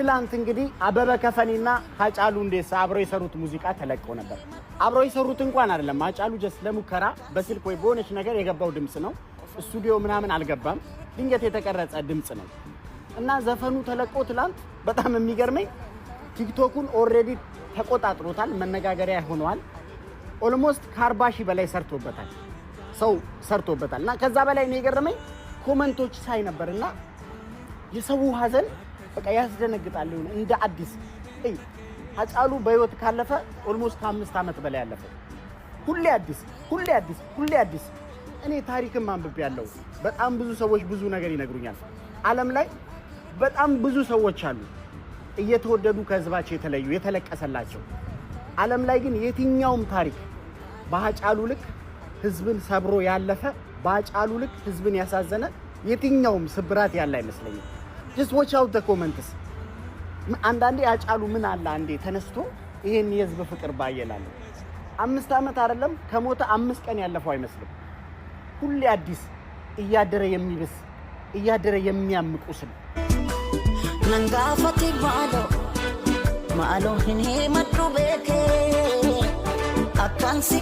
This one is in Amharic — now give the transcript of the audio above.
ትላንት እንግዲህ አበበ ከፈኔና ሀጫሉ ሁንዴሳ አብረው የሰሩት ሙዚቃ ተለቆ ነበር። አብረው የሰሩት እንኳን አይደለም፣ ሀጫሉ just ለሙከራ በስልክ ወይ በሆነች ነገር የገባው ድምፅ ነው። ስቱዲዮ ምናምን አልገባም። ድንገት የተቀረጸ ድምፅ ነው እና ዘፈኑ ተለቆ ትላንት በጣም የሚገርመኝ ቲክቶኩን already ተቆጣጥሮታል። መነጋገሪያ ሆነዋል። Almost ከ40,000 በላይ ሰርቶበታል፣ ሰው ሰርቶበታል። እና ከዛ በላይ ነው የገረመኝ comment ኦች ሳይ ነበር እና የሰው ሀዘን በቃ ያስደነግጣል። ይሁን እንደ አዲስ እይ፣ ሀጫሉ በህይወት ካለፈ almost ከ5 ዓመት በላይ ያለፈ፣ ሁሌ አዲስ፣ ሁሌ አዲስ፣ ሁሌ አዲስ። እኔ ታሪክም አንብቤ ያለው በጣም ብዙ ሰዎች ብዙ ነገር ይነግሩኛል። ዓለም ላይ በጣም ብዙ ሰዎች አሉ እየተወደዱ ከህዝባቸው የተለዩ፣ የተለቀሰላቸው። ዓለም ላይ ግን የትኛውም ታሪክ በሀጫሉ ልክ ህዝብን ሰብሮ ያለፈ፣ በሀጫሉ ልክ ህዝብን ያሳዘነ የትኛውም ስብራት ያለ አይመስለኝም። Just watch out the comments። አንዳንዴ ሀጫሉ ምን አለ አንዴ ተነስቶ ይሄን የህዝብ ፍቅር ባየላለሁ። 5 ዓመት አይደለም፣ ከሞተ 5 ቀን ያለፈው አይመስልም። ሁሌ አዲስ፣ እያደረ የሚብስ፣ እያደረ የሚያም ቁስል። Nan gaafate maaloo maaloo hin himadhu beekee akkaan si